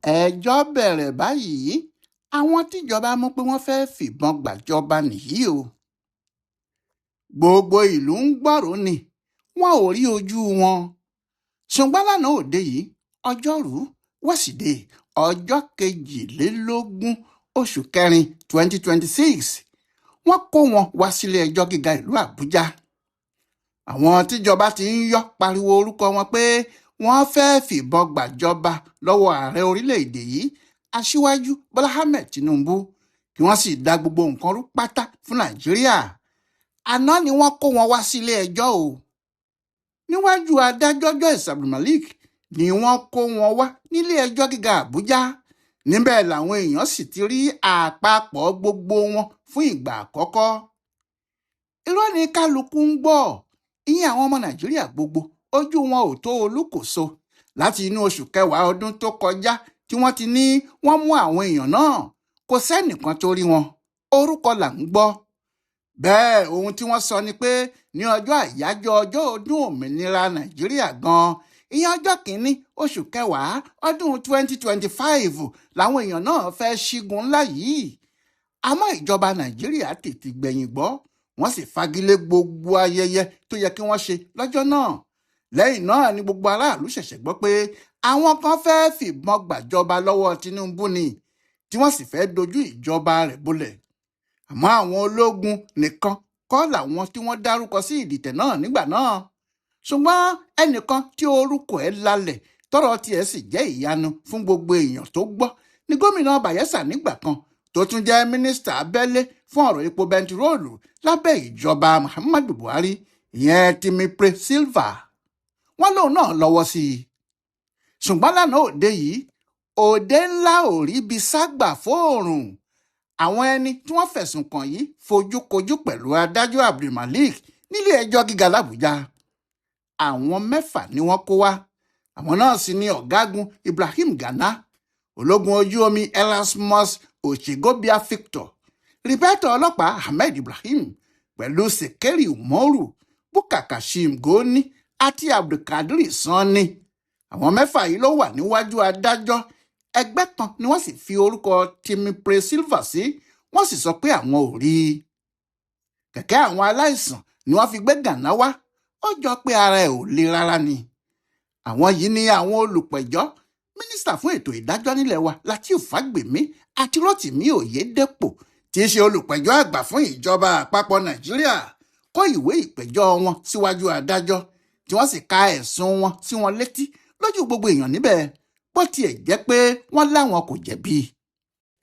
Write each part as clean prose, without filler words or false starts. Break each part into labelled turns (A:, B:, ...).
A: Ẹjọ́ bẹ̀rẹ̀ báyìí. Àwọn tíjọba mú pé wọ́n fẹ́ẹ́ fìbọn gbàjọba nìyí o. Gbogbo ìlú ń gbọ́rọ̀ ni, wọn ò rí ojú wọn. Ṣùgbọ́n lánàá òde yìí, ọjọ́rùú wẹ́sídẹ̀ẹ́, ọjọ́ 22 oṣù kẹrin 2026, wọ́n kó wọn wá sílé ẹjọ́ gíga ìlú Àbújá. Àwọn tíjọba ti ń yọ́ pariwo orúkọ wọn pé wọ́n fẹ́ẹ́ fìbọn gbàjọba lọ́wọ́ ààrẹ orílẹ̀-èdè yìí, Aṣíwájú Bọ́lá Ahmed Tinubu, kí wọ́n sì da gbogbo nǹkan rú pátá fún Nàìjíríà. Àná ni wọ́n kó wọn wá sílé ẹjọ́ o. Níwájú adájọ́ Joyce Abdulmalik ni wọ́n kó wọn wá nílé ẹjọ́ gíga Àbújá. Níbẹ̀ làwọn èèyàn sì ti rí àpapọ̀ gbogbo wọn fún ìgbà àkọ́kọ́. Irọ́ ni kálukú ń gbọ́. Ìyẹn àwọn ọmọ Nàìjíríà gbogbo, ojú wọn ò tó olúkòso. Láti inú oṣù kẹwàá ọdún tó kọjá tí wọ́n ti ní wọ́n mú àwọn èèyàn náà, kò sẹ́nìkan tó rí wọn, orúkọ là ń gbọ́. Bẹ́ẹ̀, ohun tí wọ́n sọ ni pé ní ọjọ́ àyájọ́ ọjọ́ ọdún òmìnira Nàìjíríà gan-an, ìyẹn ọjọ́ 1 oṣù kẹwàá ọdún 2025, làwọn èèyàn náà fẹ́ ṣígun ńlá yìí. Àmọ́ ìjọba Nàìjíríà tètè gbẹ̀yìn gbọ́, wọ́n sì fagilé gbogbo ayẹyẹ tó yẹ kí wọ́n ṣe lọ́jọ́ náà. Lẹ́yìn náà ni gbogbo aráàlú ṣẹ̀ṣẹ̀ gbọ́ pé àwọn kan fẹ́ẹ́ fìbọn gbàjọba lọ́wọ́ Tinubu ni, tí wọ́n sì fẹ́ẹ́ dojú ìjọba rẹ̀ bolẹ̀. Àmọ́ àwọn ológun nìkan kọ́ làwọn tí wọ́n dárúkọ sí ìdìtẹ̀ náà nígbà náà. Ṣùgbọ́n ẹnìkan tí orúkọ ẹ̀ lálẹ̀ tọ́rọ̀ tiẹ̀ sì jẹ́ ìyanu fún gbogbo èèyàn tó gbọ́ ní gómìnà Bayelsa nígbà kan, tó tún jẹ́ mínísítà abẹ́lé fún ọ̀rọ̀ epo bẹntiróòlù lábẹ́ ìjọba Muhammadu Buhari, ìyẹn Timipre Sylva. Wọ́n lóun náà lọ́wọ́ sí i. Ṣùgbọ́n lánàá òde yìí, òde ńlá ò rí bí ságbà fóòrùn. Àwọn ẹni tí wọ́n fẹ̀sùn kàn yìí fojúkojú pẹ̀lú adájọ́ Abdulmalik nílé ẹjọ́ gíga làbújá. Àwọn mẹ́fà ni wọ́n kó wá. Àwọn náà sì ni ọ̀gágun Ibrahim Gana, ológun ojú omi Erasmus Ochegobia Victor, rìpẹ́tọ̀ ọlọ́pàá Ahmed Ibrahim, pẹ̀lú Sekeri Umoru, Bukka Kashim Goni àti Abdulkadir Sanni. Àwọn mẹ́fà yìí ló wà níwájú adájọ́. Ẹgbẹ́ kan ni wọ́n sì fi orúkọ Timipre Sylva sí, wọ́n sì sọ pé àwọn ò rí i. Kẹ̀kẹ́ àwọn aláìsàn ni wọ́n fi gbé Gànà wá, ó jọ pé ara ẹ̀ ò le rárá ni. Àwọn yìí ni àwọn olùpẹ̀jọ́: mínísítà fún ètò ìdájọ́ nílẹ̀ wa, Lateef Fagbemi, àti Rotimi Oyedepo, tí í ṣe olùpẹ̀jọ́ àgbà fún ìjọba àpapọ̀ Nàìjíríà, kó ìwé ìpẹ̀jọ́ wọn síwájú adájọ́, tí wọ́n sì ka ẹ̀sùn wọn sí wọn létí lójú gbogbo èèyàn níbẹ̀, bó tiẹ̀ jẹ́ pé wọ́n láwọn kò jẹ̀bi.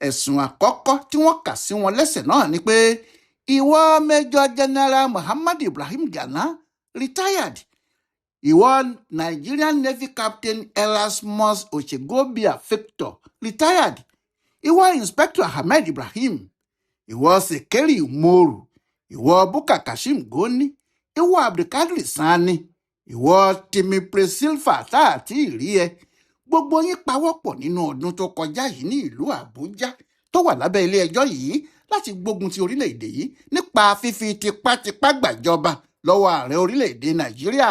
A: Ẹ̀sùn àkọ́kọ́ tí wọ́n kà sí wọn lẹ́sẹ̀ náà ni pé ìwọ Major General Muhammad Ibrahim Gana, retired, ìwọ Nigerian Navy Captain Erasmus Ochegobia Victor, retired, ìwọ Inspector Ahmed Ibrahim, ìwọ Sekeri Umoru, ìwọ Bukka Kashim Goni, ìwọ Abdulkadir Sani, ìwọ Timipre Sylva tá àti ìrí ẹ, gbogbo yín pawọ́pọ̀ nínú ọdún tó kọjá yìí ní ìlú Àbújá tó wà lábẹ́ ilé ẹjọ́ yìí láti gbógun ti orílẹ̀-èdè yìí nípa fífi tipátipá gbàjọba lọ́wọ́ ààrẹ orílẹ̀-èdè Nàìjíríà,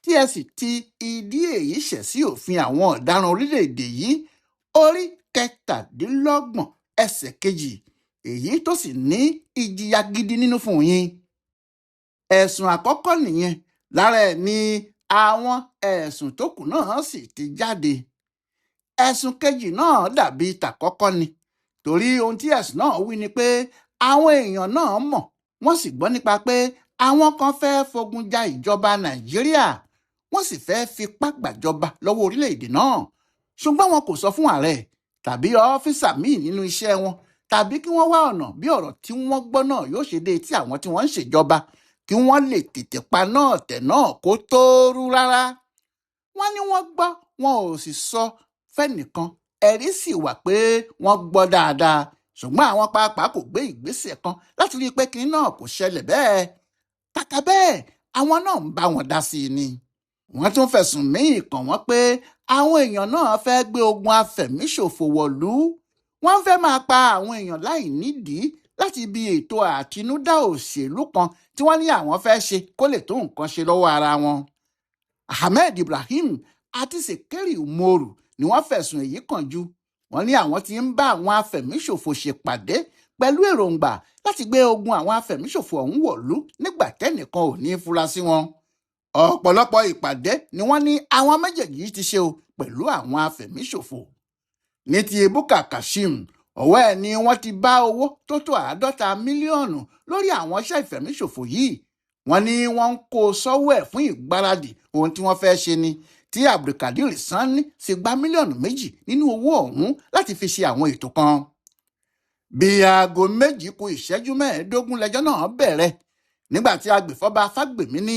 A: tí ẹ sì ti ìdí èyí ṣẹ̀ sí òfin àwọn ọ̀daràn orílẹ̀-èdè yìí orí 27 ẹsẹ̀ 2, èyí tó sì ní ìjìyà gidi nínú fún yín. Ẹ̀sùn àkọ́kọ́ nìyẹn. Lára ẹ̀ ni àwọn ẹ̀sùn tó kù náà sì ti jáde. Ẹ̀sùn kejì náà dàbí tàkọ́kọ́ ni, torí ohun tí ẹ̀sùn náà wí ni pé àwọn èèyàn náà mọ̀, wọ́n sì gbọ́ nípa pé àwọn kan fẹ́ẹ́ fogun ja ìjọba Nàìjíríà, wọ́n sì fẹ́ẹ́ fipá gbàjọba lọ́wọ́ orílẹ̀-èdè náà, ṣùgbọ́n wọn kò sọ fún ààrẹ tàbí ọ́fíìsà míì nínú iṣẹ́ wọn, tàbí kí wọ́n wá ọ̀nà bí ọ̀rọ̀ tí wọ́n gbọ́ náà yóò ṣe dé etí àwọn tí wọ́n ń ṣèjọba, kí wọ́n lè tètè pa náà tẹ̀ náà kó tó rú rárá. Wọ́n ní wọ́n gbọ́, wọn ò sì sọ fẹ́nìkan. Ẹ̀rí sì wà pé wọ́n gbọ́ dáadáa, ṣùgbọ́n àwọn pàápàá kò gbé ìgbésẹ̀ kan láti rí i pé kinní náà kò ṣẹlẹ̀ bẹ́ẹ̀. Kàkà bẹ́ẹ̀, àwọn náà ń bá wọn dá sí i ni. Wọ́n tún fẹ̀sùn míì kàn wọ́n pé àwọn èèyàn náà fẹ́ gbé ogun afẹ̀míṣòfò wọ̀lú. Wọ́n fẹ́ máa pa àwọn èèyàn láì nídìí láti ibi ètò àtinúdá òṣèlú kan tí wọ́n ní àwọn fẹ́ ṣe kó lè tó nǹkan ṣe lọ́wọ́ ara wọn. Ahmed Ibrahim àti Sekeri Umoru ni wọ́n fẹ̀sùn èyí kàn jù. Wọ́n ní àwọn tí ń bá àwọn afẹ̀míṣòfò ṣèpàdé pẹ̀lú èròǹgbà láti gbé ogun àwọn afẹ̀míṣòfò ọ̀hún wọ̀lú nígbà tẹ́nìkan ò ní fura sí wọn. Ọ̀pọ̀lọpọ̀ ìpàdé ni wọ́n ní àwọn méjèèjì ti ṣe o pẹ̀lú àwọn afẹ̀míṣòfò. Ní ti Bukar Kashim, ọwọ́ ẹ̀ ni wọ́n ti bá owó tó tó 50 mílíọ̀nù lórí àwọn iṣẹ́ ìfẹ̀míṣòfò yìí. Wọ́n ní wọ́n ń kó sọ́wọ́ ẹ̀ fún ìgbáradì ohun tí wọ́n fẹ́ ṣe ni, tí Abdulkadir Sanni sì gba 2 mílíọ̀nù nínú owó ọ̀hún láti fi ṣe àwọn ètò kan. Bí 1:45 lẹ́jọ́ náà bẹ̀rẹ̀, nígbà tí agbèfọ́ba Fágbèmí ní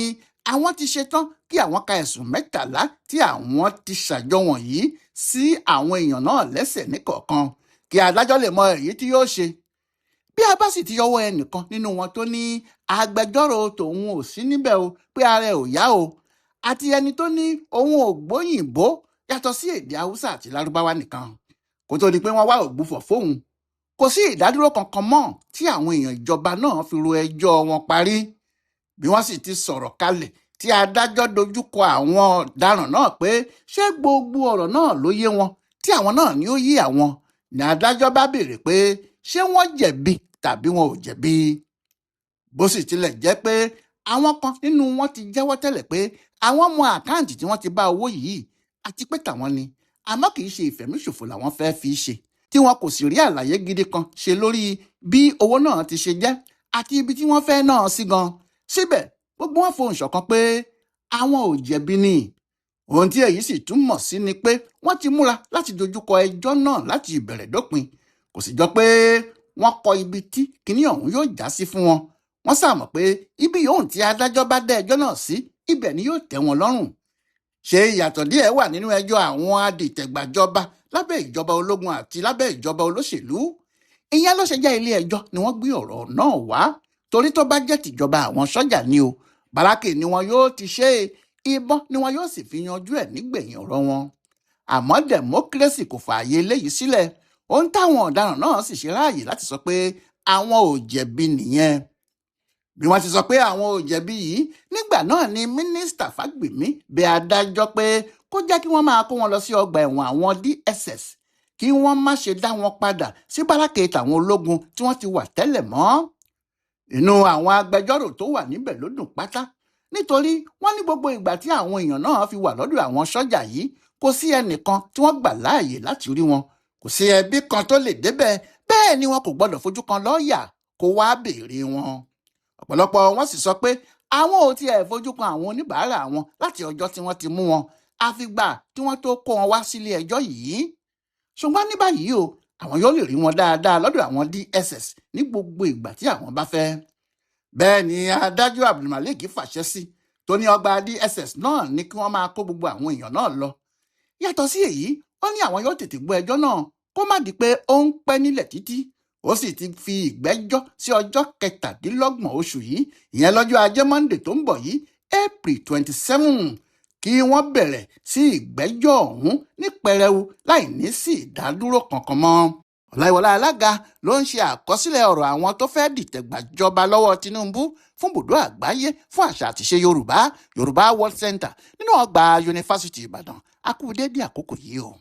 A: àwọn ti ṣetán kí àwọn ka ẹ̀sùn 13 tí àwọn ti ṣàjọ wọ̀nyí sí àwọn èèyàn náà lẹ́sẹ̀ níkọ̀ọ̀kan kí adájọ́ lè mọ èyí tí yóò ṣe. Bí a bá sì ti yọwọ́ ẹnìkan nínú wọn tó ní agbẹjọ́rò tòun ò sí níbẹ̀ o, pé ara ẹ̀ ò yá o, àti ẹni tó ní òun ò gbóyìnbó yàtọ̀ sí èdè Haúsá àti Lárúbáwá nìkan, kó tó di pé wọ́n wá ògbufọ̀ fóun. Kò sí ìdádúró kankan mọ́ tí àwọn èèyàn ìjọba náà fi ro ẹjọ́ wọn parí. Bí wọ́n sì ti sọ̀rọ̀ kalẹ̀ tí adájọ́ dojúkọ àwọn ọ̀daràn náà pé ṣé gbogbo ọ̀rọ̀ náà ló yé wọn, tí àwọn náà ní ó yé àwọn, ní adájọ́ bá béèrè pé ṣé wọ́n jẹ̀bi tàbí wọn ò jẹ̀bi. Bó sì tilẹ̀ jẹ́ pé àwọn kan nínú wọn ti jẹ́wọ́ tẹ́lẹ̀ pé àwọn mọ àkáǹtì tí wọ́n ti bá owó yìí àti pé tàwọn ni, àmọ́ kì í ṣe ìfẹ̀míṣòfò làwọn fẹ́ fi ṣe, tí wọn kò sì rí àlàyé gidi kan ṣe lórí bí owó náà ti ṣe jẹ́ àti ibi tí wọ́n fẹ́ náà sí gan. Síbẹ̀ gbogbo wọn fohùn ṣọ̀kan pé àwọn ò jẹ̀bi ni. Ohun tí èyí sì túmọ̀ sí ni pé wọ́n ti múra láti dojúkọ ẹjọ́ náà láti ìbẹ̀rẹ̀ dópin. Kò sì jọ pé wọ́n kọ ibi tí kinní ọ̀hún yóò já sí fún wọn. Wọ́n sàmọ̀ pé ibi yòówù tí adájọ́ bá dá ẹjọ́ náà sí, ibẹ̀ ni yóò tẹ́ wọn lọ́rùn. Ṣé ìyàtọ̀ díẹ̀ wà nínú ẹjọ́ àwọn adìtẹ̀gbàjọba lábẹ́ ìjọba ológun àti lábẹ́ ìjọba olóṣèlú? Ìyẹn ló ṣe jẹ́ ilé ẹjọ́ ni wọ́n gbé ọ̀rọ̀ náà wá, torí tó bá jẹ́ tìjọba àwọn sọ́jà ni o, bàrákì ni wọn yóò ti ṣe é, ìbọn ni wọn yóò sì fi yanjú ẹ̀ nígbẹ̀yìn ọ̀rọ̀ wọn. Àmọ́ democracy kò fààyè eléyìí sílẹ̀. Ohun táwọn ọ̀daràn náà sì ṣe ráàyè láti sọ pé àwọn ò jẹ̀bi nìyẹn. Bí wọ́n ti sọ pé àwọn ò jẹ̀bi yìí, nígbà náà ni mínísítà Fágbèmí bẹ adájọ́ pé kó jẹ́ kí wọ́n máa kó wọn lọ sí ọgbà ẹ̀wọ̀n àwọn DSS, kí wọ́n má ṣe dá wọn padà sí bárákè tàwọn ológun tí wọ́n ti wà tẹ́lẹ̀ mọ́. Inú àwọn agbẹjọ́rò tó wà níbẹ̀ ló dùn pátá, nítorí wọ́n ní gbogbo ìgbà tí àwọn èèyàn náà fi wà lọ́dọ̀ àwọn sọ́jà yìí, kò sí ẹnìkan tí wọ́n gbà láàyè láti rí wọn, kò sí ẹbí kan tó lè débẹ̀, bẹ́ẹ̀ ni wọn kò gbọ́dọ̀ fojú kan lọ́ọ̀yà kó wá béèrè wọn. Ọ̀pọ̀lọpọ̀ wọn sì sọ pé àwọn ò tiẹ̀ fojú kan àwọn oníbàárà wọn láti ọjọ́ tí wọ́n ti mú wọn, àfìgbà tí wọ́n tó kó wọn wá sílé ẹjọ́ yìí. Ṣùgbọ́n ní báyìí o, àwọn yóò lè rí wọn dáadáa lọ́dọ̀ àwọn DSS ní gbogbo ìgbà tí àwọn bá fẹ́. Bẹ́ẹ̀ ni adájọ́ Abdulmalik fàṣẹ sí tó ní ọgbà DSS náà ní kí wọ́n máa kó gbogbo àwọn èèyàn náà lọ. Yàtọ̀ sí èyí, ó ní àwọn yóò tètè gbọ́ ẹjọ́ náà kó má di pé ó ń pẹ́ nílẹ̀ títí. Ó sì ti fi ìgbẹ́jọ́ sí ọjọ́ 27 oṣù yìí, ìyẹn lọ́jọ́ ajé Monday tó ń bọ̀ yìí, April 27, kí wọ́n bẹ̀rẹ̀ sí ìgbẹ́jọ́ ọ̀hún ní pẹrẹu láì ní sí ìdádúró kankan mọ́. Ọláìwọlá Alága ló ń ṣe àkọsílẹ̀ ọ̀rọ̀ àwọn tó fẹ́ dìtẹ̀gbàjọba lọ́wọ́ Tinubu fún bùdó àgbáyé fún àṣà àtìṣe Yorùbá, Yorùbá World Center nínú ọgbà Yunifásítì Ìbàdàn. A kú dédé àkókò yìí o.